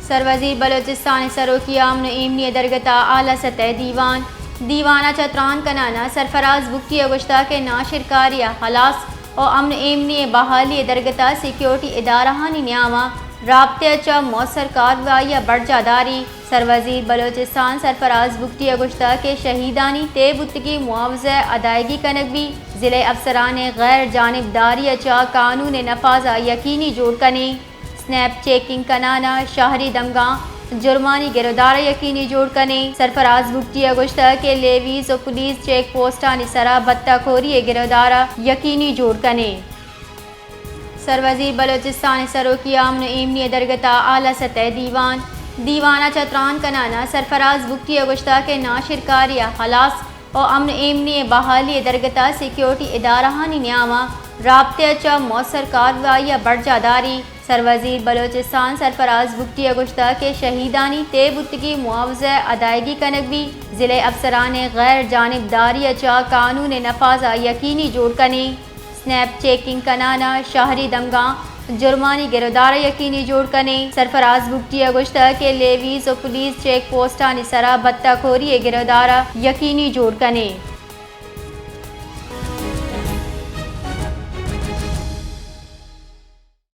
سروزیر بلوچستان ءِ سروکی ءَ امن ءُ ایمنی ءِ درگت ءَ اعلی سطح ءِ دیوان۔ دیوان ءَ چہ تران کنان ءَ سرفراز بگٹی ءَ گوشتگ کہ ناشرکاری ءِ ہلاس ءُ امن ءُ ایمنی ءِ بحالی ءِ درگت ءَ سیکیورٹی ادارہانی نیام ءَ رابطہ ءَ چہ مؤثر کارروائی ءَ برجاہ داری۔ سروزیر بلوچستان سرفراز بگٹی ءَ گوشتگ کہ شہیدانی طے بوتگیں معاوضہ ءِ ادائیگی کنگ بیت، ضلعی افسران ءِ غیر جانبداری ءَ چہ قانون ءِ نفاذ ءَ یقینی جوڑ کنیں۔ سنیپ چیکنگ کنان ءَ شہری دمگاں جرمانی گرودار ءَ یقینی جوڑ کنیں۔ سرفراز بگٹی ءَ گوشتگ کہ لیویز ءُ پولیس چیک پوسٹانی سرا بھتہ کوری ءِ گرودار ءَ یقینی جوڑ کنیں۔ سروزیر بلوچستان ءِ سروکی ءَ امن ءُ ایمنی ءِ درگت ءَ اعلی سطح ءِ دیوان۔ دیوان ءَ چہ تران کنان ءَ سرفراز بگٹی ءَ گوشتگ کہ ناشرکاری ءِ ہلاس ءُ امن ءُ ایمنی ءِ بحالی ءِ درگت ءَ سیکیورٹی ادارہانی نیام ءَ رابطہ ءَ چہ مؤثر کارروائی ءَ برجاہ داری۔ سروزیر بلوچستان سرفراز بگٹی ءَ گوشتگ کہ شہیدانی طے بوتگیں معاوضہ ءِ ادائیگی کنگ بیت، ضلعی افسران ءِ غیر جانبداری ءَ چہ قانون ءِ نفاذ ءَ یقینی جوڑ کنیں۔ سنیپ چیکنگ کنان ءَ شہری دمگاں جرمانی گرودار ءَ یقینی جوڑ کنیں۔ سرفراز بگٹی ءَ گوشتگ کہ لیویز ءُ پولیس چیک پوسٹانی سرا بھتہ کوری ءِ گرودار ءَ یقینی جوڑ کنیں۔